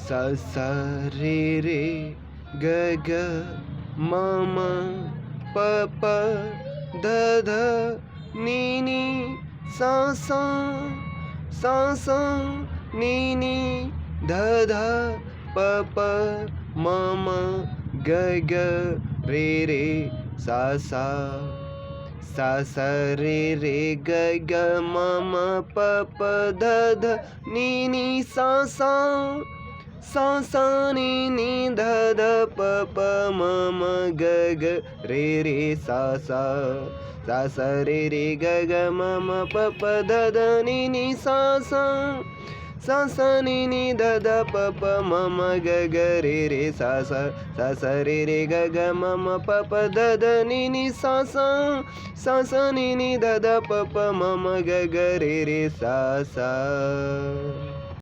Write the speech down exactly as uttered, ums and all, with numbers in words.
सा सा रे रे ग ग म म प प ध ध नी नी सा सा सा सा नी नी ध ध प प म म ग ग रे रे सा सा। सा सा रे रे ग ग म म प प ध ध नी नी सा सा। सा सा नी नी ध ध प प म म ग ग रे रे सा सा। सा सा रे रे ग ग म म प प ध ध नी नी सा सा। सा सा नी नी ध ध प प म म ग ग रे रे सा सा। सा सा रे रे ग ग म म प प ध ध नी नी सा सा। सा सा नी नी ध ध प प म म ग ग रे रे सा सा।